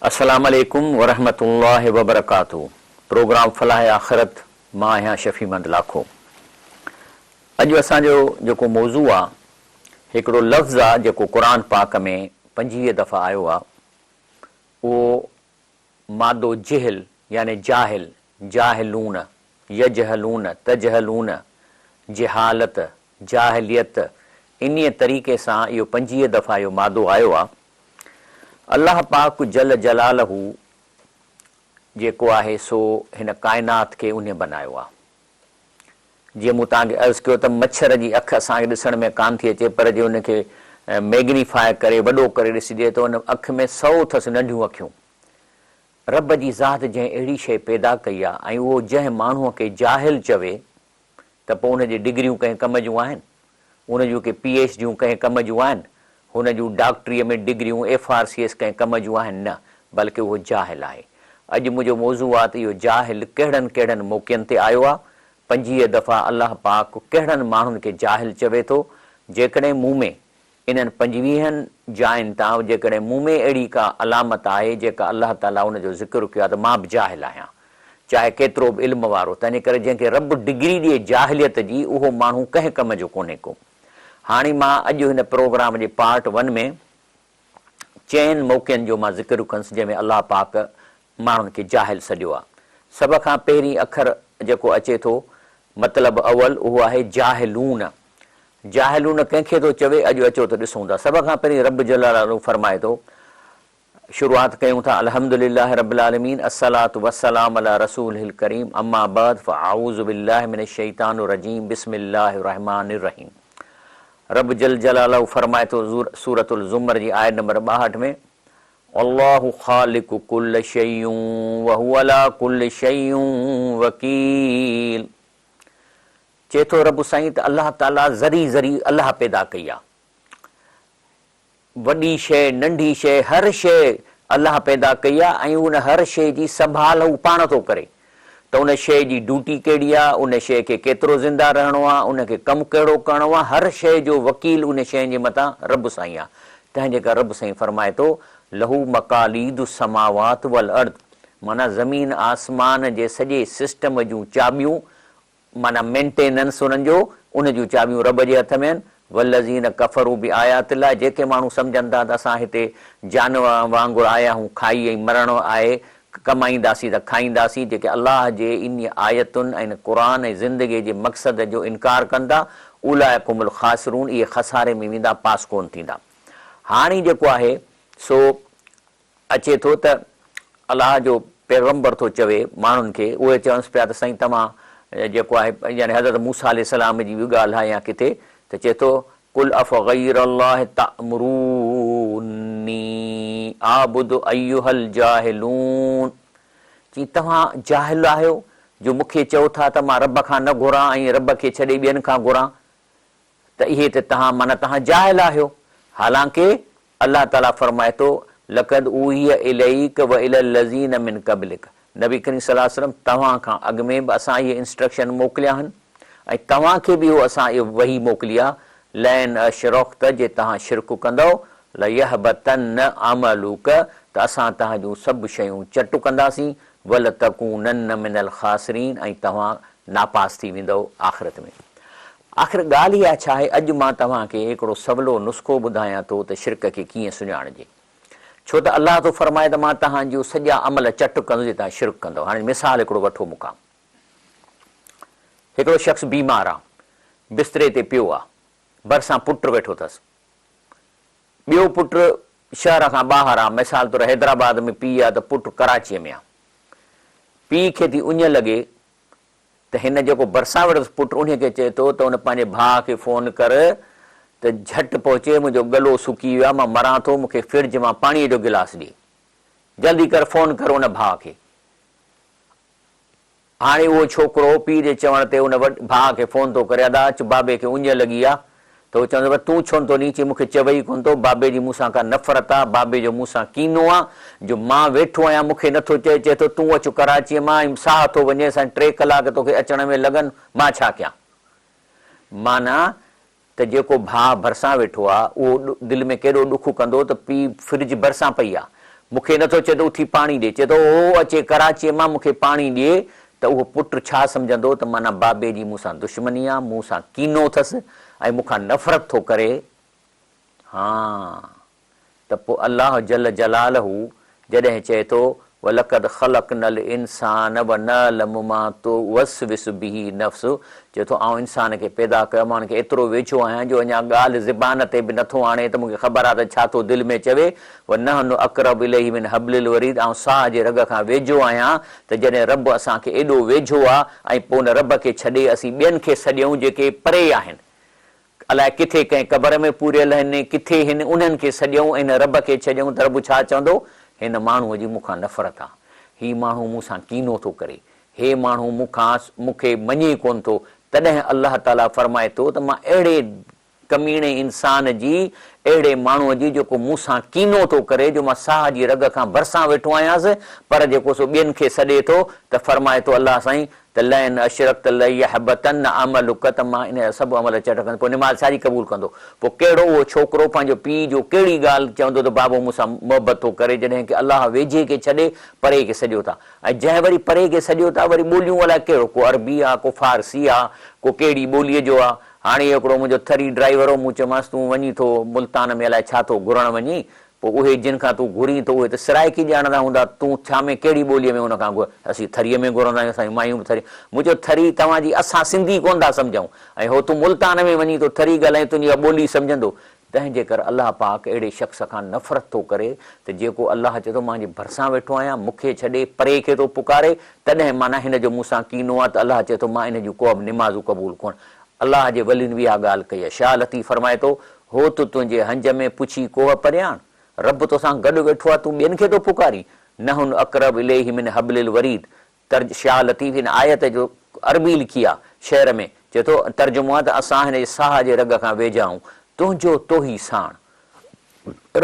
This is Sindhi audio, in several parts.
السلام عليڪم ورحمة الله وبرڪاته پروگرام فلاح آخرت مان آهيان شفيع محمد لاکو اڄ اسان جو جيڪو موضوع آ هڪڙو لفظ آ جيڪو قرآن پاڪ ۾ 25 دفعا آيو آ اهو مادو جهل يعني جاهل، جاهلون، يجهلون، تجهلون، جهالت، جاهليت، انهيء طريقي سان اهو 25 دفعا اهو مادو آيو آ. الله پاڪ جل جلاله جيڪو آهي سو هن ڪائنات کي انهيء بنايو آ. جيئن مون توهان کي عرض ڪيو ته مڇر جي اک اسان کي ڏسڻ ۾ ڪانه ٿي اچي پر جي ان کي ميگنيفاء ڪري وڏو ڪري ڏسجي ته ان اک ۾ سئو اٿس ننڍيون اکيون. رب جي ذات جنهن اهڙي شيء پيدا ڪئي آ ۽ اهو جنهن ماڻهوء کي جاهل چوي ته پوء ان جي ڊگريون ڪنهن ڪم جون آهن؟ ان جون ڪي پي ايڇ ڊيون ڪنهن ڪم جون آهن؟ هن جون ڊاڪٽريء ۾ ڊگريون ايف آر سي ايس ڪنهن ڪم جون آهن؟ نه، بلڪه اهو جاهل آهي. اڄ منهنجو موضوع آ ته اهو جاهل ڪهڙن ڪهڙن موقعن تي آيو آ؟ 25 دفعا الله پاڪ ڪهڙن ماڻهن کي جاهل چوي ٿو؟ جيڪڏهن مون ۾ انهن پنجويهن جاين تان جيڪڏهن مون ۾ اهڙي ڪا علامت آهي جيڪا الله تعاليٰ ان جو ذڪر ڪيو آهي ته مان به جاهل آهيان چاهي ڪيترو به علم وارو تنهنجي ڪري جنهن کي رب ڊگري ڏئي جاهليت جي اهو ماڻهو ڪنهن ڪم جو ڪونهي ڪو. هاڻي مان اڄ هن پروگرام جي پارٽ ون ۾ چئن موقعن جو مان ذڪر ڪندس جنهن ۾ الله پاڪ ماڻهن کي جاهل سڏيو آهي. سڀ کان پهرين اکر جيڪو اچي ٿو مطلب اول اهو آهي جاهلون. جاهلون ڪنهن کي ٿو چوي اڄ اچو ته ڏسون ٿا. سڀ کان پهرين رب جل جلاله فرمائي ٿو شروعات ڪيون ٿا الحمد لله رب العالمين الصلوة والسلام علي رسوله الڪريم اما بعد فاعوذ بالله من الشيطان الرجيم بسم الله الرحمٰن الرحيم رب جل جلاله فرمائي ٿو سورة الزمر جي آيت نمبر 62 ۾ الله خالق ڪل شيء وهو علي ڪل شيء وڪيل چئي ٿو رب سائين ته الله تعالي ذري ذري الله پيدا ڪئي آ وڏي شيء ننڍي شيء هر شيء الله پيدا ڪئي آ ۽ ان هر شيء جي سنڀال هو پاڻ ٿو ڪري ته ان شيء جي ڊيوٽي ڪهڙي آ، ان شيء کي ڪيترو زنده رهڻو آ، ان کي ڪم ڪهڙو ڪرڻو آ، هر شيء جو وڪيل ان شيء جي مٿان رب سائين آ. تنهن جي ڪري رب سائين فرمائي ٿو، له مقاليد السماوات والارض معنيٰ زمين آسمان جي سڄي سسٽم جون چاٻيون معنيٰ مينٽيننس انهن جو، ان جون چاٻيون رب جي هٿ ۾ آهن، والذين ڪفروا بآيات الله جيڪي ماڻهو سمجهن ٿا ته اسان هتي جانورن وانگر آيا آهيون کائي ۽ مرڻو آهي، ڪمائينداسين ته کائينداسين، جيڪي الله جي انهي آيتن ۽ قرآن ۽ زندگي جي مقصد جو انڪار ڪن ٿا، اولئک هم الخاسرون اهي خساري ۾ ويندا پاس ڪونه ٿيندا. هاڻي جيڪو آهي سو اچي ٿو ته الله جو پيغمبر ٿو چوي ماڻهن کي، اهي چونس پيا ته سائين توهان جيڪو آهي يعني حضرت موسيٰ عليه السلام جي به ڳالهه آهي يا ڪٿي ته چئي ٿو قل افغير الله تأمروني اعبد ايها الجاهلون چي توهان جاهل آهيو جو مون کي چئو ٿا ته مان رب کان نه گهران ۽ رب کي ڇڏي ٻين کان گهران ته اهي ته توهان معنيٰ توهان جاهل آهيو حالانڪه الله تعاليٰ فرمائي ٿو، لقد اوحي اليک والي الذين من قبلک نبي ڪريم صلي الله عليه وسلم توهان کان اڳ ۾ به اسان اهي انسٽرڪشن موڪليا آهن ۽ توهان کي به اهو اسان اهو وحي موڪلي آهي، لئن اشرڪت جي توهان شرڪ ڪندؤ، ليحبطن عملک ته اسان توهان جون سڀ شيون چٽ ڪنداسين، ولتڪونن من الخاسرين ۽ توهان ناپاس ٿي ويندؤ آخرت ۾. آخر ڳالهه اها ڇا آهي؟ اڄ مان توهان کي هڪڙو سولو نسخو ٻڌايان ٿو ته شرڪ کي ڪيئن سڃاڻجي. ڇو ته الله ٿو فرمائي ته مان توهان جو سڄا عمل چٽ ڪندس جي توهان شرڪ ڪندؤ. هاڻي مثال هڪڙو وٺو مون کان. هڪڙو شخص بيمار آ، بستري تي پيو آ، ڀرسان پٽ ويٺو اٿس. ٻيو پٽ شهر کان ٻاهر آ، مثال طور حيدرآباد ۾ پيء آ ته پٽ ڪراچيء ۾ آ. پيء کي ٿي اڃ لڳي ته هن جيڪو ڀرسان ويٺس پٽ انهي کي چئي ٿو ته ان پنهنجي ڀاء کي فون ڪر ته جهٽ پهچي منهنجو ڳلو سڪي ويو آهي مان مران ٿو مون کي فرج مان پاڻيء جو گلاس ڏي جلدي ڪر فون ڪر ان ڀاء کي. هاڻي اهو ڇوڪرو پيء جي چوڻ تي ان ڀاء کي فون ٿو ڪري ادا اچ بابي کي اڃ لڳي آ ته هو چوندو پر تون ڇو نٿو ڏين؟ چي مون کي چوي ئي ڪونه ٿو، بابي جي مون سان ڪا نفرت آ، بابي جو مون سان ڪينو آ، جو مان ويٺو آهيان مون کي نٿو چئي، چئي ٿو تون اچ ڪراچيء مان ۽ ساهه ٿو وڃي، سائين ٽي ڪلاڪ توکي اچڻ ۾ لڳن، مان ڇا ڪيان؟ معنيٰ ته جيڪو ڀاء ڀرسان ويٺو آ، اهو دل ۾ ڪيڏو ڏک ڪندو ته پيء فرج ڀرسان پئي آ، مون کي نٿو چئي ته اٿي پاڻي ڏي، چئي ٿو هو اچي ڪراچيء مان مون کي پاڻي ڏي ته اهو پٽ ڇا سمجهندو ته معنيٰ بابي جي مون سان دشمني آ، مون سان ڪينو اٿس ۽ مون کان نفرت ٿو ڪري. ها ته پوء الله جل جلاله جڏهن چئي ٿو ولقد خلقنا الانسان ونعلم ما توسوس به نفسه چئي ٿو آئون انسان کي پيدا ڪيو مان ان کي ايترو ويجهو آهيان جو اڃا ڳالهه زبان تي به نٿو آڻي ته مون کي خبر آهي ته ڇا ٿو دل ۾ چوي ونحن اقرب اليه من حبل الوريد آئون ساهه جي رڳ کان ويجهو آهيان ته جڏهن رب اسان کي ايڏو ويجهو آهي ۽ پوء ان رب کي ڇڏي اسين ٻين کي سڏيون جيڪي پري آهن الائي ڪٿي ڪنهن قبر ۾ پوريل هن، ڪٿي هن انهن کي سڏيئون ۽ هن رب کي ڇڏيئون ته رب ڇا چوندو؟ هن ماڻهوء جي مون کان نفرت آ. هي ماڻهو مون سان ڪينو ٿو ڪري. هي ماڻهو مون کان مون کي مڃي ڪونه ٿو. تڏهن الله تعاليٰ فرمائي ٿو ته مان اهڙي ڪميڻي انسان جي، اهڙي ماڻهوء جي جيڪو مون سان ڪينو ٿو ڪري جو مان ساهه جي رڳ کان ڀرسان ويٺو آهيانس، پر جيڪو سو ٻين کي سڏي ٿو ته فرمائي ٿو الله سائين ته لئن اشرڪت ليحبطن عملک ته مان ان جا سڀ عمل چٽ ڪندس پوء نماز ڇا جي قبول ڪندو؟ پوء ڪهڙو اهو ڇوڪرو پنهنجو پيء جو ڪهڙي ڳالهه چوندو ته بابو مون سان محبت ٿو ڪري جڏهن ڪه الله ويجهي کي ڇڏي پري کي سڏيو ٿا ۽ جنهن وري پري کي سڏيو ٿا وري ٻوليون الائي ڪهڙو ڪو عربي آ ڪو فارسي آ ڪو ڪهڙي ٻوليء جو آ هاڻي هڪڙو منهنجو ٿري ڊرائيور هو مون چيومانس تون وڃين ٿو ملتان ۾ الائي ڇا ٿو گهرڻ وڃين پوء اهي جن کان تون گهرين ٿو اهي ته سرائيڪي ڄاڻندا هوندا، تون ڇا ۾ ڪهڙي ٻوليء ۾ ان کان گهر؟ اسين ٿريء ۾ گهرندا آهيون، اسان جون مايون به ٿري. مون چيو ٿري توهان جي اسان سنڌي ڪونه ٿا سمجهون ۽ هو تون ملتان ۾ وڃين ٿو ٿري ڳالهائين تنهنجي اها ٻولي سمجهندو. تنهن جي ڪر الله پاڪ اهڙي شخص کان نفرت ٿو ڪري ته جيڪو الله چئي ٿو مان جي ڀرسان ويٺو آهيان مون کي ڇڏي پري کي ٿو پڪاري تڏهن معنيٰ هن جو مون سان ڪينو آهي ته الله چئي ٿو مان ان جون ڪو به نمازون قبول ڪونه الله جي ولين به اها ڳالهه ڪئي آهي. شاهه لطيف فرمائي ٿو، هوت تنهنجي هنج ۾ پڇي ڪوهه پرياڻ، رب توسان گڏ ويٺو آهي تون ٻين کي ٿو پڪارين، نحن اقرب اليه من حبل الوريد، ترج، شاهه لطيف هن آيت جو عربي لکي آهي شعر ۾ چئي ٿو، ترجمو آهي ته اسان هن جي ساهه جي رڳ کان ويجها آهيون، تنهنجو توهي ساڻ.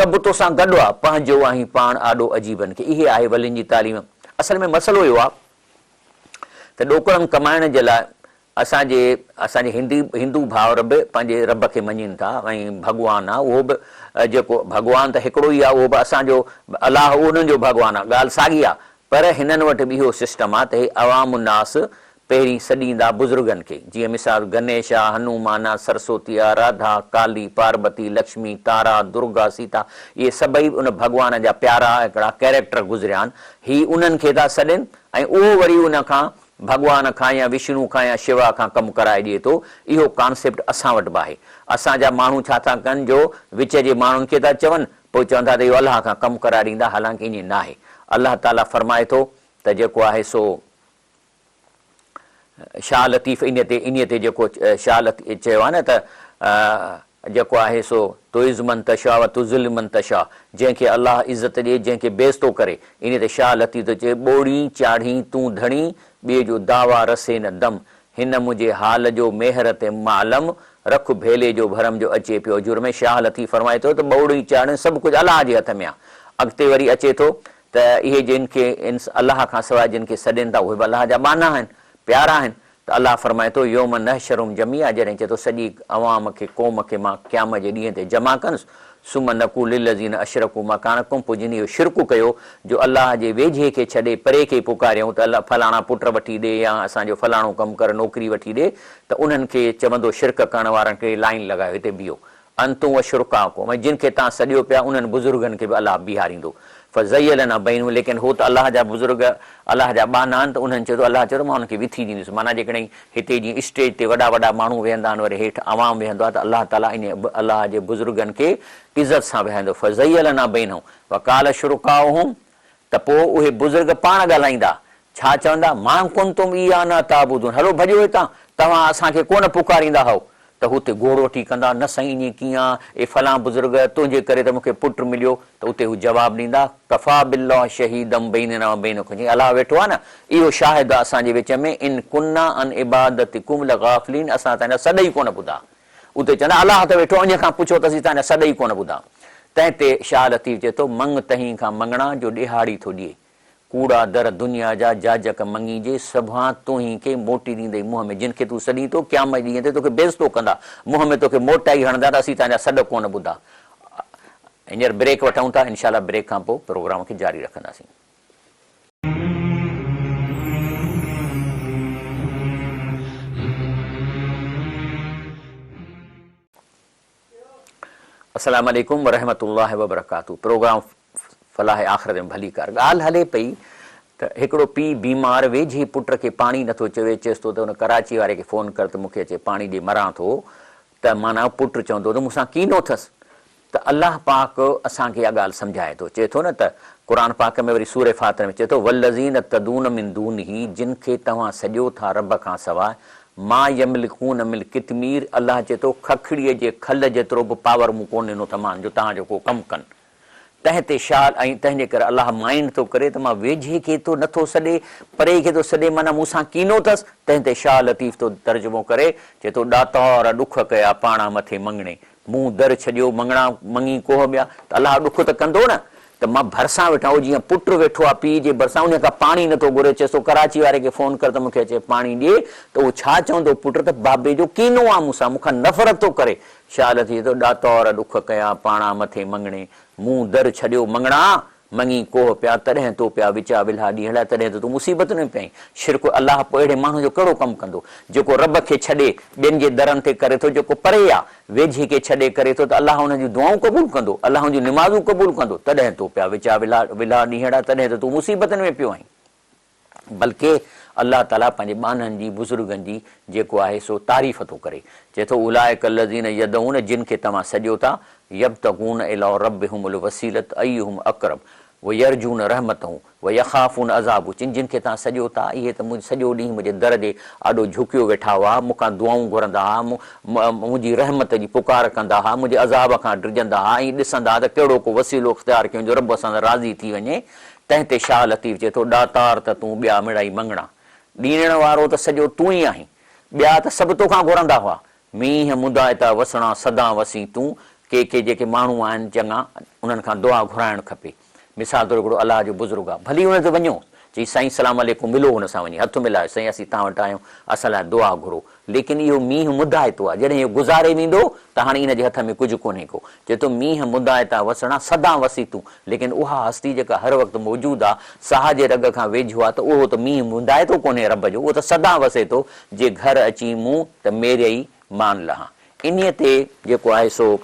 رب توسان گڏ آ، پنهنجو آهين پاڻ آڏو عجيبن کي. اهي آهي ولين جي تعليم. اصل ۾ مسئلو اهو آهي ته ڏوڪڙن ڪمائڻ جي لاء اسان جي اسان جي هندي هندو ڀائر به پنهنجي رب کي مڃين ٿا ۽ ڀڳوان آ اهو به جيڪو ڀڳوان ته هڪڙو ئي آ اهو به اسان جو الله انهن جو ڀڳوان آ ڳالهه ساڳي آ پر هنن وٽ به اهو سسٽم آ ته هي عوام الناس پهرين سڏيندا بزرگن کي جيئن مثال گنيش آ هنومان آ سرسوتي آ راڌا ڪالي پاربتي لڪشمي تارا درگا سيتا اهي سڀئي ان ڀڳوان جا پيارا هڪڙا ڪيريڪٽر گذريا آهن هي انهن کي ٿا سڏين ۽ اهو وري ان کان ڀڳوان کان يا وشنو کان يا شوا کان ڪم ڪرائي ڏئي ٿو، اهو ڪانسيپٽ اسان وٽ به آهي. اسان جا ماڻهو ڇا ٿا ڪن جو وچ جي ماڻهن کي ٿا چون، پوء چون ٿا ته اهو الله کان ڪم ڪرائي ڏيندا، حالانڪه ائين ناهي. الله تعاليٰ فرمائي ٿو ته جيڪو آهي سو شاهه لطيف انهيء تي انهيء تي جيڪو شاهه لطيف چيو آهي نه ته جيڪو آهي سو تعز من تشاء و تذل من تشاء جنهن کي الله عزت ڏئي جنهن کي بيعزتو ڪري انهي تي شاهه لطيف ٿو چئي ٻوڙين چاڙهين تون ڌڻي ٻئي جو دعويٰ رسي نه دم هن منهنجي حال جو ميهر تي معلم رک ڀيلي جو ڀرم جو اچي پيو اجور ۾ شاهه لطيف فرمائي ٿو ته ٻوڙين چاڙهين سڀ ڪجهه الله جي هٿ ۾ آهي اڳتي وري اچي ٿو ته اهي جن کي الله کان سواء جن کي سڏين ٿا اهي به الله جا ٻانها آهن پيارا آهن ته الله فرمائي ٿو، يوم نحشرهم جميعا جڏهن چئي ٿو سڄي عوام کي، قوم کي، مان قيامت جي ڏينهن تي جمع ڪندس، ثم نقول للذين اشرڪوا مڪانڪم پوء جن اهو شرڪ ڪيو جو الله جي ويجهي کي ڇڏي پري کي پڪاريائون ته الله فلاڻا پٽ وٺي ڏي يا اسان جو فلاڻو ڪم ڪر نوڪري وٺي ڏي ته انهن کي چوندو شرڪ ڪرڻ وارن کي لائين لڳايو هتي بيهو انتم وشرڪاؤڪم ۽ جن کي توهان سڏيو پيا انهن بزرگن کي به الله بيهاريندو. فزيلنا بينهم ليڪن هو ته الله جا بزرگ، الله جا ٻانها آهن ته انهن چيو ته الله چيو ته مان انهن کي وٿي ڏيندس معنيٰ جيڪڏهن هتي جيئن اسٽيج تي وڏا وڏا ماڻهو ويهندا آهن وري هيٺ عوام ويهندو آهي ته الله تعاليٰ انهي الله جي بزرگن کي عزت سان ويهاريندو فزيلنا بينهم وقال شرڪاؤهم ته پوء اهي بزرگ پاڻ ڳالهائيندا ڇا چوندا ما ڪنتم ايانا تعبدون هلو ڀڄو هتان توهان اسان کي ڪونه پڪاريندا هئو ته هو اتي گوڙ وٺي ڪندا، نه سائين ائين ڪيئن آ، اي فلان بزرگ، تنهنجي ڪري ته مون کي پٽ مليو، ته اتي هو جواب ڏيندا، ڪفيٰ بالله شهيدا بيننا وبينڪم جيئن الله ويٺو آ نه، اهو شاهد آ اسان جي وچ ۾، ان ڪنا عن عبادتڪم لغافلين اسان توهان جا سڏ ئي ڪونه ٻڌا. اتي چوندا، الله ته ويٺو آ، انهيء کان پڇو ته اسين توهان جا سڏ ئي ڪونه ٻڌا. تنهن تي شاهه لطيف چئي ٿو، مڱ تهين کان مڱڻا، جو ڏيهاڙي ٿو ڏئي. ڪوڙا در دنيا جا جاجڪ مڱي جي سڀان توهين کي موٽي ڏيندئي منهن ۾ جن کي تون سڏين ٿو قيامت جي ڏينهن تي توکي بيعزتو ڪندا منهن ۾ توکي موٽائي هڻندا ته اسين توهان جا سڏ ڪونه ٻڌا. هينئر بريڪ وٺون ٿا انشاء الله بريڪ کان پوء پروگرام کي جاري رکنداسين. السلام عليڪم ورحمة الله وبرڪاته پروگرام فلاح آخرت ۾ ڀليڪار ڳالهه هلي پئي ته هڪڙو پيء بيمار ويجهي پٽ کي پاڻي نٿو چوي چيس ٿو ته ان ڪراچي واري کي فون ڪر ته مون کي اچي پاڻي ڏي مران ٿو ته معنيٰ پٽ چوندو ته مون سان ڪينو اٿس ته الله پاڪ اسان کي اها ڳالهه سمجهائي ٿو، چئي ٿو نه ته قرآن پاڪ ۾ وري سورة فاطر ۾ چئي ٿو والذين تدعون من دونه جن کي توهان سڏيو ٿا رب کان سواء ما يملڪون من قطمير الله چئي ٿو ککڙيء جي کل جيترو به پاور مون ڪونه ڏنو ٿمان جو توهان جو ڪو ڪم ڪن تنهن تي شال ۽ تنهن جي ڪري الله مائنڊ ٿو ڪري ته مان ويجهي کي ٿو نٿو سڏي پري کي ٿو سڏي معنيٰ مون سان ڪينو اٿس تنهن تي شاهه لطيف ٿو ترجمو ڪري چئي ٿو ڏاتار ڏک ڪيا پاڻا مٿي مڱڻي مون در ڇڏيو مڱڻا مڱي ڪوهه ٻيا ته الله ڏک ته ڪندو نه ته مان ڀرسان ويٺان او جيئن پٽ ويٺو آ پيء جي ڀرسان انهي کان پاڻي نٿو گهري چيس ٿو ڪراچي واري کي فون ڪر ته مون کي اچي پاڻي ڏي ته اهو ڇا چوندو پٽ ته بابي جو ڪينو آ مون سان مون کان نفرت ٿو ڪري شاهه لطيف ٿو ڏاتار ڏک ڪيا پاڻا مٿي مڱڻي مون در ڇڏيو مڱڻا مڱي ڪوهه پيا، تڏهن تو پيا وچا ولها ڏينهڙا، تڏهن ته تون مصيبتن ۾ پئين. شرڪ الله پوء اهڙي ماڻهو جو ڪهڙو ڪم ڪندو، جيڪو رب کي ڇڏي ٻين جي درن تي ڪري ٿو، جيڪو پري آ، ويجهي کي ڇڏي ڪري ٿو ته الله ان جون دعائون قبول ڪندو، الله ان جون نمازون قبول ڪندو، تڏهن تو پيا وچا ولها ڏينهڙا، تڏهن ته تون مصيبتن ۾ پيو آهين. بلڪه الله تعاليٰ پنهنجي ٻانهن جي، بزرگن جي، جيڪو آهي سو تعريف ٿو ڪري. چئي ٿو، اولئک الذين يدعون جن کي توهان سڏيو ٿا، يبتغون الي ربهم الوسيلة ايهم اقرب ويرجون رحمته ويخافون عذابه چين جن کي توهان سڏيو ٿا اهي ته سڄو ڏينهن منهنجي در جي آڏو جهڪيو ويٺا هئا، مون کان دعائون گهرندا ها، منهنجي رحمت جي پڪار ڪندا ها، منهنجي عذاب کان ڊڄندا ها ۽ ڏسندا ها ته ڪهڙو ڪو وسيلو اختيار ڪيون جو رب اسان سان راضي ٿي وڃي. تنهن تي شاهه لطيف چئي ٿو، ڏاتار ته تون ٻيا مڙئي مڱڻا، ڏيڻ وارو ته سڄو تون ئي آهين، ٻيا ته سڀ توکان گهرندا هئا، مينهن مندائتا وسڻا سدا وسين تون، ڪي ڪي جيڪي ماڻهو آهن چڱا، انهن کان دعا گهرائڻ کپي. مثال طور هڪڙو الله جو بزرگ آ، ڀلي ان تي وڃو، چئي سائين سلام عليڪم ملو هن سان وڃي هٿ ملايو، سائين اسين توهان وٽ آيا آهيون، اسان لاء دعا گهرو. ليڪن اهو مينهن مدائتو آهي، جڏهن اهو گذاري ويندو ته هاڻي ان جي هٿ ۾ ڪجهه ڪونهي ڪو. چئي ٿو مينهن مدائتا وسڻا سدا وسي تون، ليڪن اها هستي جيڪا هر وقت موجود آ، ساهه جي رڳ کان ويجهو آ ته اهو ته مينهن مدائتو ڪونهي رب جو، اهو ته سدا وسي ٿو، جي گهر اچين مون ته ميريئي مان لهان. انهيء تي جيڪو آهي سو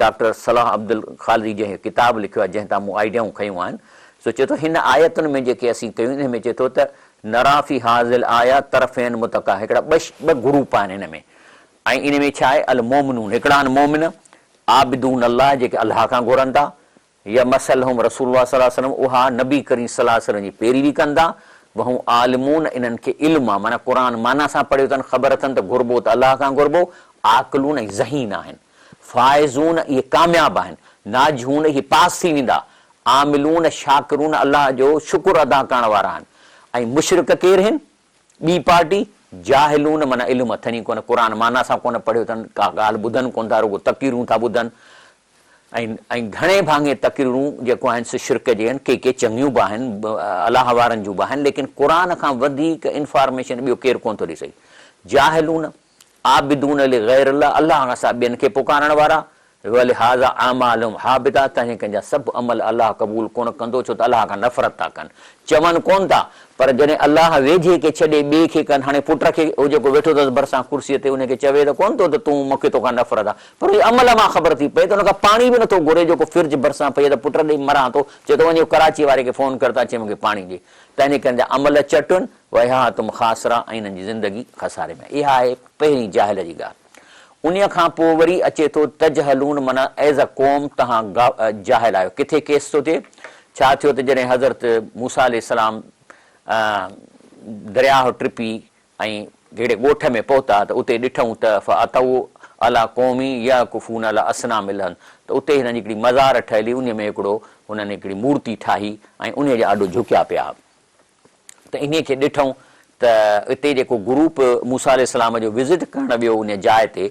ڊاڪٽر صلاح عبدالخالدي جنهن هي ڪتاب لکيو آهي، جنهن تان مون آئيڊيائون کنيون آهن، سو چئي ٿو هن آيتن ۾ جيڪي اسين ڪيون انهي ۾ چئي ٿو ته نرا في هذه الايه طرفين متقا هڪڙا ٻه گروپ آهن هن ۾ ۽ ان ۾ ڇا آهي المومنون هڪڙا آهن مومن عابدون الله جيڪي الله کان گهرن ٿا يا مثلهم رسول الله صلي الله عليه وسلم اها نبي ڪريم صلي الله عليه وسلم جي پيروي ڪن ٿا وهم عالمون انهن کي علم آهي معنيٰ قرآن معنيٰ سان پڙهيو اٿن خبر اٿن ته گهربو ته الله کان گهربو عاقلون ۽ ذهين آهن فائزون اهي ڪامياب آهن ناجحون اهي پاس ٿي ويندا عاملون شاڪرون الله جو شڪر ادا ڪرڻ وارا آهن ۽ مشرڪ ڪير هن؟ ٻي پارٽي جاهلون معنيٰ علم اٿن ئي ڪونه قرآن معنيٰ سان ڪونه پڙهيو اٿن ڪا ڳالهه ٻڌن ڪونه ٿا رڳو تقريرون ٿا ٻڌن ۽ ۽ گهڻي ڀاڱي تقريرون جيڪو آهن سي شرڪ جي آهن ڪي ڪي چڱيون به آهن الله وارن جون به آهن ليڪن قرآن کان وڌيڪ انفارميشن ٻيو ڪير ڪونه ٿو ڏئي سگهي جاهلون عابدون لغير الله، الله کان سواء ٻين کي پڪارڻ وارا، ولهذا اعمالهم حابطه، تنهنجي ڪن جا سڀ عمل الله قبول ڪونه ڪندو، ڇو ته الله کان نفرت ٿا ڪن. چون ڪونه ٿا، پر جڏهن الله ويجهي کي ڇڏي ٻئي کي ڪن، هاڻي پٽ کي، هو جيڪو ويٺو اٿس ڀرسان ڪرسيء تي، ان کي چوي ته ڪونه ٿو ته تون مون کي توکان نفرت آ، پر ان جي عمل مان خبر ٿي پئي ته ان کان پاڻي به نٿو گهري، جيڪو فرج ڀرسان پئي آ ته پٽ ڏي مران ٿو، چئي ٿو وڃ ڪراچيء واري کي فون ڪر ته اچي مون کي پاڻي ڏي. تنهنجي ڪن جا عمل چٽن، وحياتهم خاسره ۽ انهن جي زندگي خساري ۾ اها آهي پهرين جاهل جي ڳالهه. انهيء کان پوء وري اچي ٿو تجهلون معنيٰ ايز ا قوم توهان جاهل آهيو. ڪٿي ڪيس ٿو ٿئي؟ ڇا ٿيو ته جڏهن حضرت موسيٰ عليه السلام درياهه ٽپي ۽ هڪڙي ڳوٺ ۾ پهتا ته اتي ڏٺئون ته فاتوا علي قوم يعڪفون علي اصنام لهم ته اتي هنن جي هڪڙي مزار ٺهيل هئي انهيء ۾ هڪڙو هنن هڪڙي مورتي ٺاهي ۽ انهيء جي آڏو جهڪيا پيا. ته انهيء کي ڏٺئون ته اتي جيڪو گروپ موسيٰ عليه السلام جو وزٽ ڪرڻ ويو انهيء جاء تي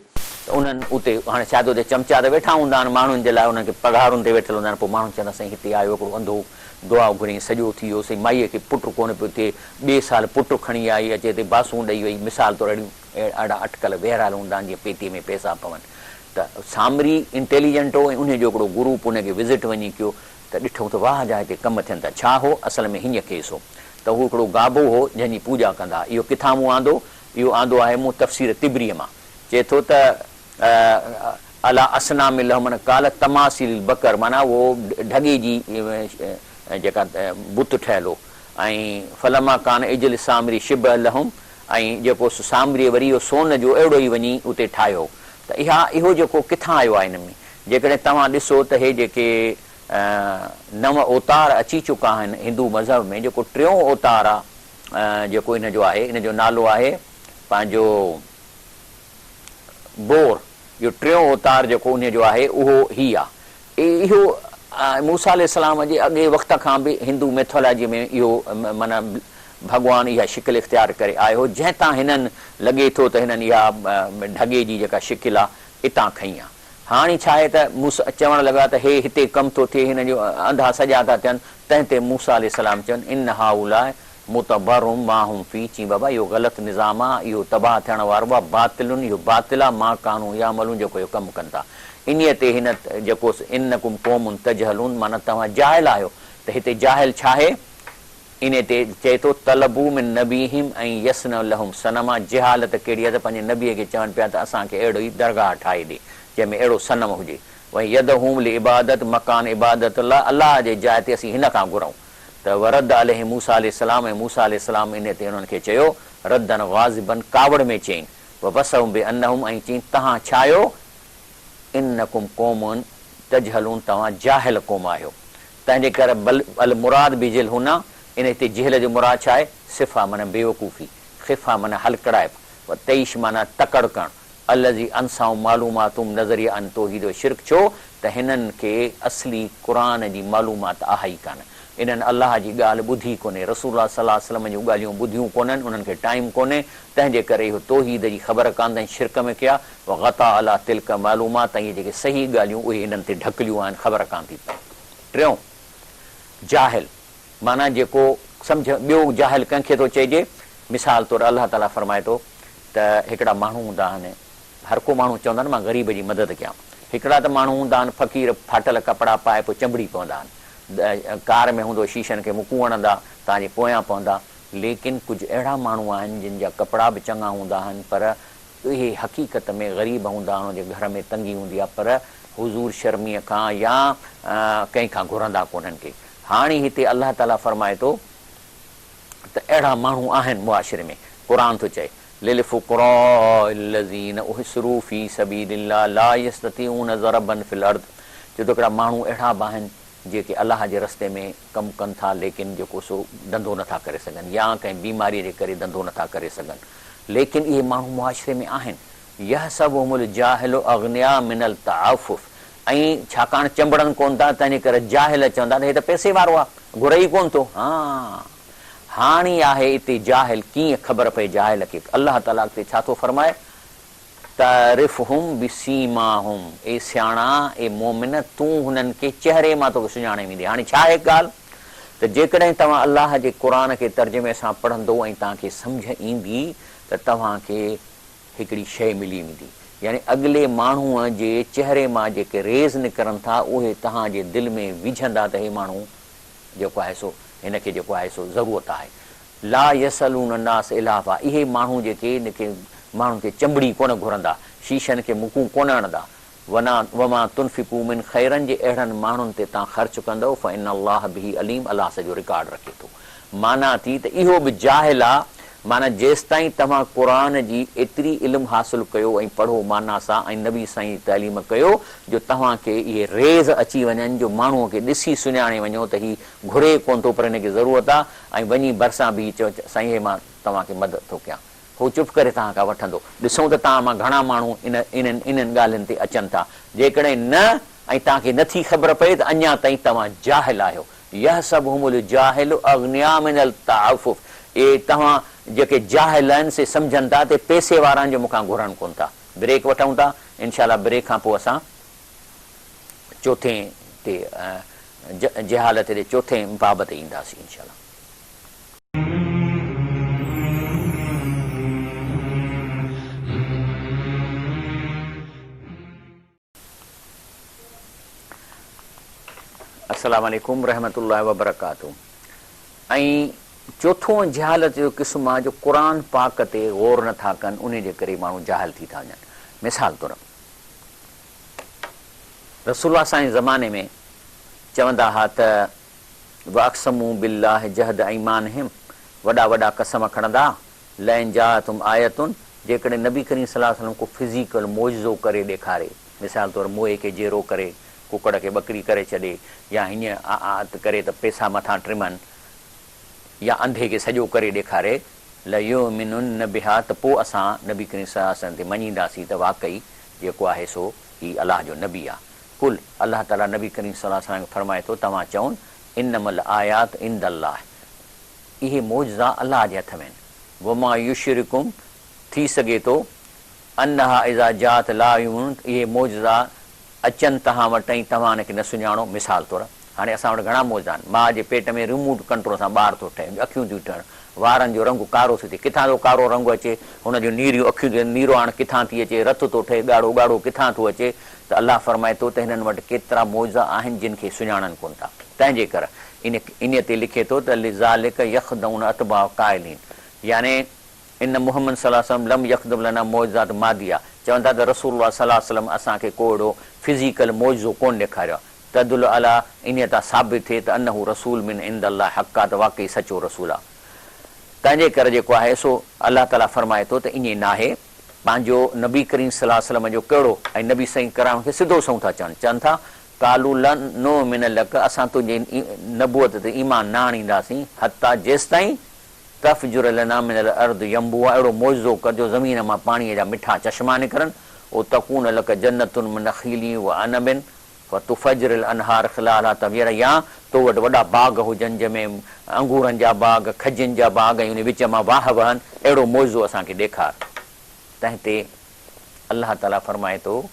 ته انهن اتي هاڻي شايد اتي چمچا ته ويٺا هوندا آهن ماڻهن جي لاء انهن کي پگهارن تي ويٺل هوندا آهن پوء ماڻهن چوندا سائين هتي آيو هڪڙو انڌو دعا گهريائين سڄو ٿي ويو سائين مائيء کي پٽ ڪونه پيو ٿئي ٻئي سال پٽ کڻي آئي اچي هتي باسون ڏئي وئي مثال طور اهڙيون اهڙا اٽڪل ويهرال هوندا آهن جيئن پيتيء ۾ پئسا پون. ته سامري انٽيليجنٽ هو ۽ انهي جو هڪڙو گروپ ان کي وزٽ وڃي ڪيو ته ڏٺئون ته واهه جا هتي ڪم ٿين ٿا. ڇا هو؟ اصل ۾ هينئن ڪيس هو ته هو هڪڙو گابو هو جنهن جي پوڄا ڪندا ها. اهو ڪٿان مون آندو؟ اهو آندو آهي مون تفسير طبريء مان. چئي ٿو ته عليٰ اصنام لهم معنيٰ قال تماثيل البقر معنيٰ اهو ڍڳي جي جيڪا بت ٺهيل هو ۽ فلما ڪان عجل السامري شبه لهم ۽ جيڪو سامريء وري اهو سون جو اهڙو ئي وڃي اتي ٺاهيو ته اها اهو جيڪو ڪٿان آيو آهي ان ۾ جيڪڏهن توهان ڏسو ته هي جيڪي نو اوتار اچي چڪا آهن هندو مذهب ۾ جيڪو ٽيون اوتار آ جيڪو ان جو آهي ان جو نالو آهي پنهنجو بور اهو ٽيون اوتار جيڪو انهي جو آهي اهو هي آ اهو موسيٰ عليه السلام جي اڳي وقت کان به هندو ميٿالاجي ۾ اهو معنيٰ ڀڳوان اها شڪل اختيار ڪري آيو هو جنهن تان هنن لڳي ٿو ته هنن اها ڍڳي جي جيڪا شڪل آ اتان کنئي آ. هاڻي ڇا آهي ته موسيٰ چوڻ لڳا ته هي هتي ڪم ٿو ٿئي هنن جو انڌا سڄا ٿا ٿين تنهن تي موسيٰ عليه السلام چين ان هؤلاء متبر ما هم فيه چين بابا اهو غلط نظام آ اهو تباهه ٿيڻ وارو آ باطل اهو باطل آ ما ڪانوا يعملون جيڪو اهي ڪم ڪن ٿا انهيء تي هن جيڪو انڪم قوم تجهلون معنيٰ توهان جاهل آهيو ته هتي جاهل ڇاهي؟ انهيء تي چئي ٿو، طلبوا من نبيهم ان يصنع لهم صنما، جهالت ڪهڙي آهي ته پنهنجي نبيء کي چون پيا ته اسان کي اهڙو ئي درگاهه ٺاهي ڏي، جنهن ۾ اهڙو صنم هجي. وان يدعوهم لعبادت مڪان عبادت الله، الله جي جاء تي اسين هن کان گهرون ته ورد عليهم موسيٰ عليه السلام ۽ موسيٰ عليه السلام انهيء تي انهن کي چيو، ردا غاضبا ڪاوڙ ۾ چيائين، ووصفهم بانهم ۽ چيائين توهان ڇا آهيو؟ انڪم قوم تجهلون توهان جاهل قوم آهيو. تنهن جي ڪري بل المراد بجهل هنا، ان هتي جهل جو مراد ڇا آهي؟ سفه معنيٰ بيوقوفي، خفه معنيٰ هلڪڙائپ، و تعيش معنيٰ تڪڙ ڪرڻ، الذي انساهم معلوماتهم نظريه عن توحيد و شرڪ ڇو ته هنن کي اصلي قرآن جي معلومات آهي ئي ڪانه، انهن الله جي ڳالهه ٻڌي ڪونهي، رسول الله صلي الله عليه وسلم جون ڳالهيون ٻڌيون ڪونهن، انهن کي ٽائيم ڪونهي، تنهن جي ڪري اهو توحيد جي خبر ڪانه اٿن شرڪ ۾ ڪيا، و غطا علي تلڪ معلومات ۽ اهي جيڪي صحيح ڳالهيون اهي هنن تي ڍڪليون آهن خبر ڪانه ٿي پئي. ٽيون، جاهل، معنيٰ جيڪو سمجهه، ٻيو جاهل ڪنهن کي ٿو چئجي؟ مثال طور الله تعاليٰ فرمائي ٿو ته هڪڙا ماڻهو هوندا آهن، هر ڪو ماڻهو چوندو آهي نه مان غريب جي مدد ڪيان. هڪڙا ته ماڻهو هوندا آهن فقير ڦاٽل ڪپڙا پائي پوء چنبڙي پوندا آهن. ڪار ۾ هوندو شيشن کي مڪون هڻندا، توهان جي پويان پوندا. ليڪن ڪجهه اهڙا ماڻهو آهن جن جا ڪپڙا به چڱا هوندا آهن پر اهي حقيقت ۾ غريب هوندا آهن، انهن جي گهر ۾ تنگي هوندي آهي پر حضور شرميء کان يا ڪنهن کان گهرندا ڪونهن ڪي. هاڻي هتي الله تعاليٰ فرمائي ٿو ته اهڙا ماڻهو آهن معاشري ۾، قرآن ٿو چئي، للفقراء الذين احصروا في سبيل الله لا يستطيعون ضربا في الارض چئي ٿو هڪڙا ماڻهو اهڙا به آهن جيڪي الله جي رستي ۾ ڪم ڪن ٿا ليڪن جيڪو سو ڌنڌو نٿا ڪري سگهن يا ڪنهن بيماريء جي ڪري ڌنڌو نٿا ڪري سگهن ليڪن اهي ماڻهو معاشري ۾ آهن يحسبهم الجاهل اغنياء من التعفف ۽ ڇاڪاڻ چنبڙن ڪونه ٿا تنهنجي ڪري جاهل چوندا ته هي ته پئسي وارو آهي گهري ئي ڪونه ٿو ها هاڻي آهي اتي جاهل ڪيئن خبر پئي جاهل کي الله تعاليٰ اڳتي ڇا ٿو فرمائي تعرفهم بسيماهم اي سياڻا اي مؤمن تون هنن کي چهري مان توکي سڃاڻي ويندي هاڻي ڇا آهي ڳالهه ته جيڪڏهن توهان الله جي قرآن کي ترجمي سان پڙهندو ۽ توهان کي سمجهه ايندي ته توهان کي هڪڙي شيء ملي ويندي يعني اڳلي ماڻهوء جي چهري مان جيڪي ريز نڪرن ٿا اهي توهان جي دل ۾ وجهندا ته هي ماڻهو جيڪو آهي سو هن کي جيڪو آهي سو ضرورت آهي. لا يسئلون الناس الحافا اهي ماڻهو جيڪي ان کي ماڻهن کي چنبڙي ڪونه گهرندا، شيشن کي مڪون ڪونه هڻندا. ونا وما تنفقوا من خيرا جي اهڙن ماڻهن تي تان خرچ ڪندؤ فان الله به عليم الله سڄو رڪارڊ رکي ٿو. معنيٰ ٿي ته اهو به جاهل آ معنيٰ جيستائين توهان قرآن جي ايتري علم حاصل ڪيو ۽ پڙهو معنيٰ سان ۽ نبي سائين جي تعليم ڪيو جو توهان کي اهي ريز اچي وڃن جو ماڻهوء کي ڏسي سڃاڻي وڃو ته هي گهري ڪونه ٿو پر هن کي ضرورت آ ۽ وڃي ڀرسان بيهي چئو سائين هي مان توهان کي مدد ٿو ڪيان هو چپ ڪري توهان کان وٺندو. ڏسون ته توهان مان گهڻا ماڻهو ان انهن انهن ڳالهين تي اچن ٿا. جيڪڏهن نه ۽ توهان کي نه ٿي خبر پئي ته اڃا تائين توهان جاهل آهيو. يحسبهم الجاهل اغنياء من التعفف اهي توهان جيڪي جاهل آهن سي سمجهن ٿا ته پئسي وارا آهن جو مون کان گهرن ڪونه ٿا. بريڪ وٺون ٿا. انشاء الله بريڪ کان پوء اسان چوٿين تي جهالت جي چوٿين باب تي اينداسين انشاء الله. السلام عليڪم رحمة الله وبرڪاته ۽ چوٿون جهالت جو قسم آ جو قرآن پاڪ تي غور نه ٿا ڪن انهي جي ڪري ماڻهو جاهل ٿي ٿا وڃن مثال طور رسول الله سائين زماني ۾ چوندا ها ته واقسموا بالله جهد ايمانهم وڏا وڏا قسم کڻندا لئن جاءتهم آية جيڪڏهن نبي ڪريم صلي الله عليه وسلم ڪو فزيڪل معجزو ڪري ڏيکاري مثال طور موئي کي جيئرو ڪري ڪڪڙ کي ٻڪري ڪري ڇڏي يا هيئن ڪري ته پئسا مٿان ٽمن يا انڌي کي سڄو ڪري ڏيکاري، ليؤمنن بها ته پوء اسان نبي ڪريم صلي الله عليه وسلم تي مڃينداسين ته واقعي جيڪو آهي سو هي الله جو نبي آهي. قل، الله تعاليٰ نبي ڪريم صلي الله عليه وسلم کي فرمائي ٿو، توهان چئون، انما الآيات عند الله اهي معجزا الله جي هٿ ۾ آهن، وما يشعرڪم ٿي سگهي ٿو، انها اذا جاءت لا يؤمنون اهي معجزا اچن توهان وٽ ۽ توهان ان کي نه سڃاڻو، مثال طور، هاڻي اسان وٽ گهڻا معجزا آهن، ماء جي پيٽ ۾ ريموٽ ڪنٽرول سان ٻار ٿو ٺهي، اکيون ٿيون ٺهن، وارن جو رنگ ڪارو ٿو ٿئي، ڪٿان ٿو ڪارو رنگ اچي، هن جون نيريون اکيون ٿيون ٿين، نيرو هاڻ ڪٿان ٿي اچي، رت ٿو ٺهي، ڳاڙهو ڳاڙهو ڪٿان ٿو اچي، ته الله فرمائي ٿو ته هنن وٽ ڪيترا معجزا آهن جن کي سڃاڻن ڪونه ٿا، تنهن جي ڪر ان انهيء تي لکي ٿو ته لذلک يخدعون اتباع قائلين يعني ان محمد صلي الله عليه وسلم لم يقدم لنا معجزات ماديه چون ٿا ته رسول الله صلي الله عليه وسلم اسان کي ڪو اهڙو فزيڪل معجزو ڪونه ڏيکاريو آهي تدل علي انهيء تان ثابت ٿئي ته انه رسول من عند الله حقا ته واقعي سچو رسول آهي تنهن جي ڪري جيڪو آهي سو الله تعالي فرمائي ٿو ته ائين ناهي پنهنجو نبي ڪريم صلي الله عليه وسلم جو ڪهڙو ۽ نبي سائين ڪرام کي سڌو سنئون ٿا چون چون ٿا قالوا لن نؤمن لک اسان تنهنجي نبوت تي ايمان نه آڻينداسين حتي جيستائين تفجر لنا من الارض ينبوعا اهڙو معجزو ڪر جو زمين مان پاڻيء جا مٺا چشما نڪرن، او تڪون لک جنة من نخيل وعنب فتفجر الانهار خلالها تفجيرا يا تو وٽ وڏا باغ هجن جنهن ۾ انگورن جا باغ، کجين جا باغ ۽ انهي وچ مان واهه وهن، اهڙو معجزو اسان کي ڏيکار. تنهن تي الله تعاليٰ فرمائي ٿو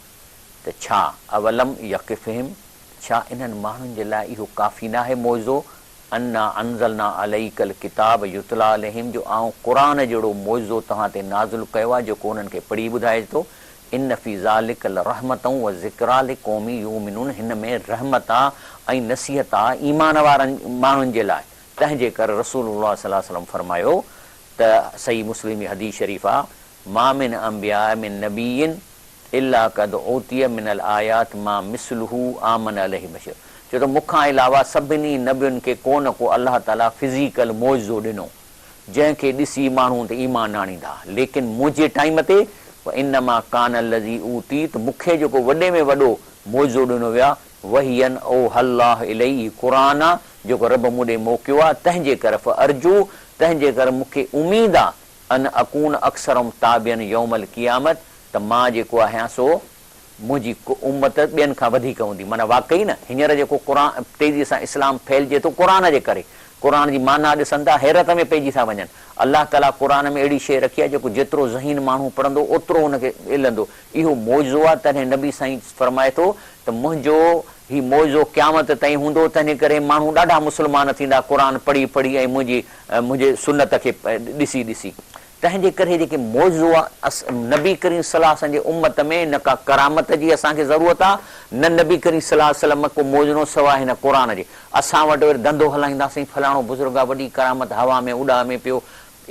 ته ڇا، اولم يڪفهم، ڇا انهن ماڻهن جي لاء اهو ڪافي ناهي معجزو انا انزلنا عليک الڪتاب يتليٰ عليهم جو آئون قرآن جهڙو معجزو توهان تي نازل ڪيو آهي جيڪو انهن کي پڙهي ٻڌائجي ٿو، ان في ذلک لرحمة و ذڪريٰ لقوم يؤمنون هن ۾ رحمت آ ۽ نصيحت آ ايمان وارن ماڻهن جي لاء، تنهن جي ڪري رسول الله صلي الله عليه وسلم فرمايو ته صحيح مسلم جي حديث شريف آ، ما من انبياء من نبي الا قد اوتي من الايات ما مثله آمن عليه بشر چيو ته مون کان علاوه سڀني نبين کي ڪو نه ڪو الله تعالي فزيڪل معجزو ڏنو جنهن کي ڏسي ماڻهو ان تي ايمان آڻيندا ليڪن منهنجي ٽائيم تي وانما ڪان الذي اوتيت مون کي جيڪو وڏي ۾ وڏو معجزو ڏنو ويو آهي وحيا اوحي الله الي هي قرآن آهي جيڪو رب مون ڏي موڪيو آهي تنهن جي ڪري فارجو تنهن جي ڪري مون کي اميد آهي ان اڪون اڪثرهم تابعا يوم القيامت ته مان جيڪو آهيان سو منهنجي امت ٻين کان وڌيڪ هوندي معنيٰ واقعي نه هينئر جيڪو قرآن تيزي سان اسلام ڦهلجي ٿو قرآن جي ڪري قرآن جي معنيٰ ڏسن ٿا حيرت ۾ پئجي ٿا وڃن الله تعاليٰ قرآن ۾ اهڙي شيء رکي آهي جيڪو جيترو ذهين ماڻهو پڙهندو اوترو ان کي ملندو اهو معجزو آهي تڏهن نبي سائين فرمائي ٿو ته منهنجو هي معجزو قيامت تائين هوندو تنهن ڪري ماڻهو ڏاڍا مسلمان ٿيندا قرآن پڙهي پڙهي ۽ منهنجي منهنجي سنت کي ڏسي ڏسي. تنهن جي ڪري جيڪي معجزو آ نبي ڪريم صلي الله عليه وسلم جي امت ۾ نه ڪا ڪرامت جي اسان کي ضرورت آ نه نبي ڪريم صلي الله عليه وسلم ڪو معجزو سواء هن قرآن جي. اسان وٽ وري ڌنڌو هلائينداسين فلاڻو بزرگ آ وڏي ڪرامت هوا ۾ اڏامي پيو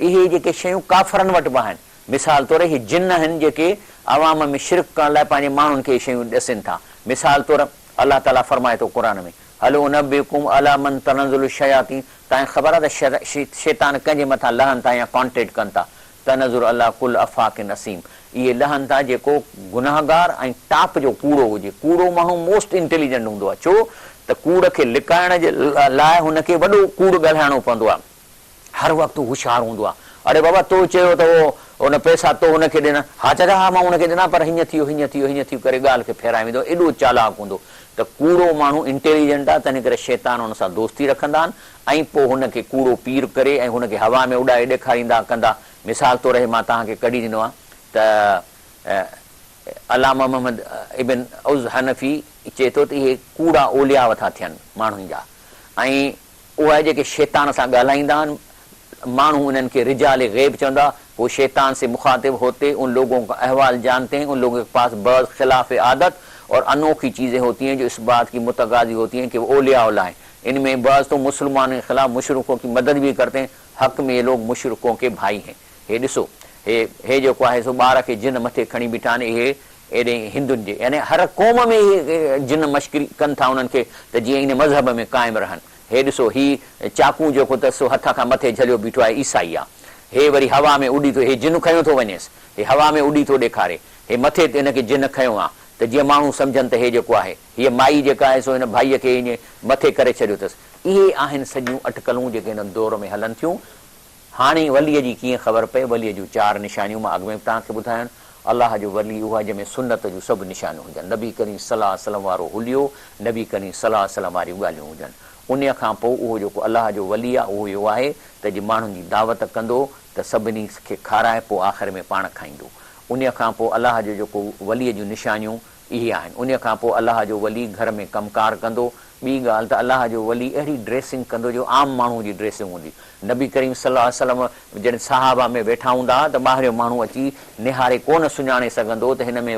اهي جيڪي شيون ڪافرن وٽ به آهن. مثال طور اهي جن آهن جيڪي عوام ۾ شرڪ ڪرڻ لاء پنهنجي ماڻهن کي اهي شيون ڏسين ٿا. مثال طور الله تعاليٰ فرمائي ٿو قرآن ۾، هل انبئڪم علي من تنزل الشياطين توهان کي خبر آهي ته شيطان ڪنهن جي مٿان لهن ٿا يا ڪانٽيڪٽ ڪن ٿا؟ تنزل علي ڪل افاڪ اثيم اهي لهن ٿا جيڪو گنهگار ۽ ٽاپ جو ڪوڙو هجي. ڪوڙو ماڻهو موسٽ انٽيليجنٽ هوندو آهي ڇو ته ڪوڙ کي لڪائڻ جي لاء هن کي وڏو ڪوڙ ڳالهائڻو پوندو آهي. هر وقت هو هوشيار هوندو آهي. اڙي بابا تو چيو ته اهو ان پئسا تو هن کي ڏنا. ها چاچا ها مان هن کي ڏنا پر هيئن ٿي ويو هيئن ٿي ويو هيئن ٿي ويو ڪري ڳالهه کي ڦيرائي ويندو آهي. ايڏو چالاڪ هوندو ته ڪوڙو ماڻهو انٽيليجنٽ آهي تنهن ڪري شيطان هن سان دوستي رکندا آهن ۽ پوء هن کي ڪوڙو پير ڪري ۽ هن کي هوا ۾ اڏائي ڏيکاريندا ڪندا. مثال طور هي مان توهان کي ڪڍي ڏنو آهي ته علامه محمد ابن عز حنفي چئي ٿو ته اهي ڪوڙا اولياء ٿا ٿين ماڻهن جا ۽ اهي جيڪي شيطان سان ڳالهائيندا آهن، ماڻهو انهن کي رجال غيب چوندا، هو شيطان سي مخاطب هوتي ان لوگون ڪا احوال جانتي هين، ان لوگون ڪي پاس بعض خلاف عادت اور انوکي چيزين هوتي هين جو اس بات ڪي متقاضي هوتي هين ڪي وه اولياء الله هين ان مين بعض تو مسلمانون ڪي خلاف مشرڪون ڪي مدد ڀي ڪرتي هين حق مين يي لوگ مشرڪون ڪي ڀائي هين هي ڏسو هي هي جيڪو آهي سو ٻار کي جن مٿي کڻي بيٺا آهن اهي ايڏي هندن جي يعني هر قوم ۾ اهي جن مشڪري ڪن ٿا انهن کي ته جيئن ان مذهب ۾ قائم رهن هي ڏسو هي چاقون جيڪو اٿس سو هٿ کان مٿي جهليو بيٺو آهي عيسائي آ هي وري هوا ۾ اڏي ٿو هي جن کنيو ٿو وڃيس هي هوا ۾ اڏي ٿو ڏيکاري هي مٿي تي هن کي جن کنيو آ ته جيئن ماڻهو سمجهن ته هي جيڪو آهي هيء مائي جيڪا آهي سو هن ڀائيء کي ائين مٿي ڪري ڇڏيو اٿس. اهي آهن سڄيون اٽڪلون جيڪي هن دور ۾ هلن ٿيون. هاڻي وليء جي ڪيئن خبر پئي؟ وليء جون چار نشانيون مان اڳ ۾ به توهان کي ٻڌايون. الله جو ولي اهو آهي جنهن ۾ سنت جون سڀ نشانيون هجن. نبي ڪريم صلي الله عليه وسلم وارو حليو، نبي ڪريم صلي الله عليه وسلم واريون ڳالهيون هجن. انهيء کان پوء اهو جيڪو الله جو ولي آهي اهو اهو آهي ته جي ماڻهن جي دعوت ڪندو ته سڀني کي کارائي پوء آخر ۾ پاڻ کائيندو. انهيء کان پوء الله جو جيڪو وليء جون نشانيون اهي آهن. انهيء کان پوء الله جو ولي گهر ۾ ڪم ڪار ڪندو. ٻي ڳالهه ته الله جو ولي اهڙي ڊريسنگ ڪندو جو عام ماڻهوء جي ڊريسنگ هوندي. نبي ڪريم صلي الله عليه وسلم جڏهن صحابه ۾ ويٺا هوندا ها ته ٻاهريون ماڻهو اچي نهاري ڪونه سڃاڻي سگهندو هو ته هن ۾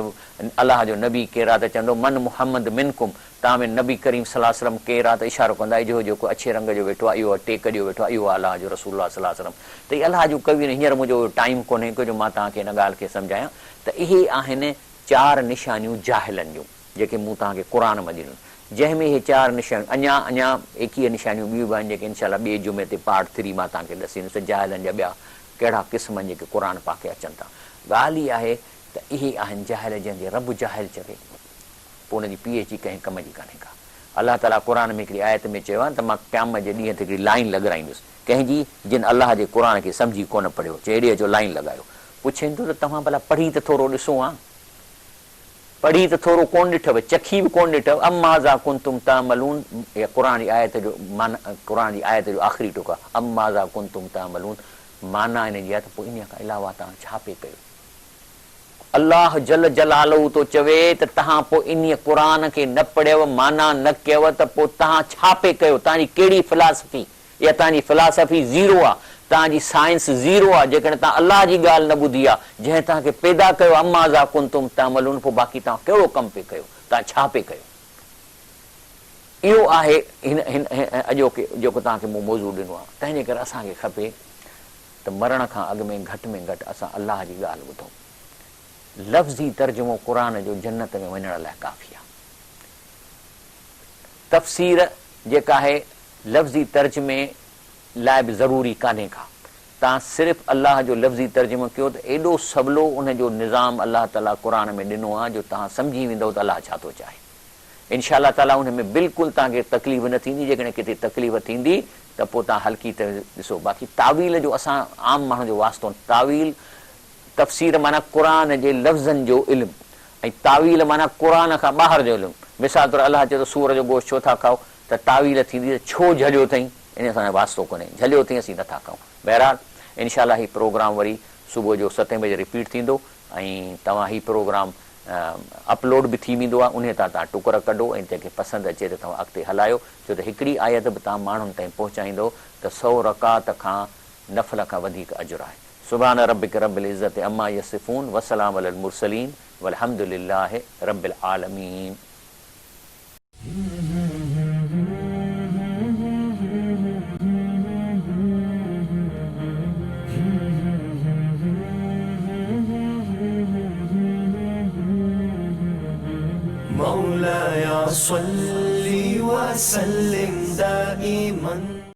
الله جو نبي ڪير آهي ته چوندو من محمد منڪم توهان ۾ نبي ڪريم صلي الله عليه وسلم ڪير آهي ته اشارو ڪندا اجهو جيڪو اڇي رنگ جو ويٺو آهي اهو ٽيڪ ڏيو ويٺو آهي اهو آهي الله جو رسول الله صلي الله عليه وسلم ته هي الله جون ڪوي هينئر منهنجو اهو ٽائيم ڪونهي ڪو جو مان توهان کي هن ڳالهه کي سمجهايان ته اهي آهن چار نشانيون جاهلن جون جيڪي مون توهان کي قرآن مان ڏنيون جنهن ۾ اهي چار نشانيون اڃا اڃا 21 نشانيون ٻيون به آهن جيڪي انشاء الله ٻئي جمعي تي پارٽ ٿري مان توهان کي ڏسيندس ته جاهلن جا ٻيا ڪهڙا قسم آهن جيڪي قرآن پاڪ کي اچن ٿا. ڳالهه هي آهي ته اهي آهن جاهل جنهن کي رب جاهل چوي پوء ان جي پي ايڇ ڊي ڪنهن ڪم جي ڪانهي ڪا. الله تعاليٰ قرآن ۾ هڪڙي آيت ۾ چيو آهي ته مان قيامت جي ڏينهن تي هڪڙي لائين لڳرائيندس ڪنهن جي جن الله جي قرآن کي سمجهي ڪونه پڙهيو چي هيڏي اچو لائين لڳايو پڇين ٿو ته توهان ڀلا پڙهي ته ٿورو ڏسو ها. پڙهي ته ٿورو ڪونه ڏٺو، چکي به ڪونه ڏٺو، ام ماذا ڪنتم تعملون اها قرآن جي آيت جو معنيٰ قرآن جي آيت جو آخري ٽڪ آهي، ام ماذا ڪنتم تعملون معنيٰ ان جي آهي ته پوء انهيء کان علاوه توهان ڇا پئي ڪيو؟ الله جل جلاله ٿو چوي ته توهان پوء انهيء قرآن کي نه پڙهيو، معنيٰ نه ڪيو ته پوء توهان ڇا پئي ڪيو؟ توهان جي ڪهڙي فلاسفي؟ اها توهان جي فلاسافي زيرو آ، توهان جي سائنس زيرو آ، جيڪڏهن توهان الله جي ڳالهه نه ٻڌي آ، جنهن توهان کي پيدا ڪيو، ام ماذا ڪنتم تعملون پوء باقي توهان ڪهڙو ڪم پئي ڪيو، توهان ڇا پئي ڪيو؟ اهو آهي هن هن اڄوڪي جيڪو توهان کي مون موضوع ڏنو آ، تنهن جي ڪري اسان کي کپي ته مرڻ کان اڳ ۾ گهٽ ۾ گهٽ اسان الله جي ڳالهه ٻڌون. لفظي ترجمو قرآن جو جنت ۾ وڃڻ لاء ڪافي آ. تفسير جيڪا آهي لفظي ترجمي لاء به ضروري ڪانهي ڪا. توهان صرف الله جو لفظي ترجمو ڪيو ته ايڏو سولو ان جو نظام الله تعاليٰ قرآن ۾ ڏنو آهي جو توهان سمجهي ويندؤ ته الله ڇا ٿو چاهي. انشاء الله تعاليٰ ان ۾ بلڪل توهان کي تڪليف نه ٿيندي جيڪڏهن ڪٿي تڪليف ٿيندي ته پوء توهان هلڪي ته ڏسو باقي تاويل جو اسان عام ماڻهن جو واسطو نه تاويل تفسير معنيٰ قرآن جي لفظن جو علم ۽ تاويل معنيٰ قرآن کان ٻاهر جو علم. مثال طور الله چئي ٿو سوئر جو گوشت ڇو ٿا کائو ته تاويل ٿيندي ته ڇو جهليو اٿئين ان سان واسطو ڪونهي جهليو اٿئين اسين نٿا کائون. بهرحال انشاء الله هي پروگرام وري صبح جو ستين بجي رپيٽ ٿيندو ۽ توهان هي پروگرام اپلوڊ به ٿي ويندو آهي انهي تان توهان ٽڪر ڪڍو ۽ جنهن کي پسند اچي ته توهان اڳتي هلايو ڇو ته هڪڙي آيت به توهان ماڻهن تائين پهچائيندو ته سئو رڪعت کان نفل کان وڌيڪ اجر آهي. سبحان ربک رب العزة عما يصفون وسلام علي المرسلين والحمد لله رب العالمين. مولاي صل وسلم دائما.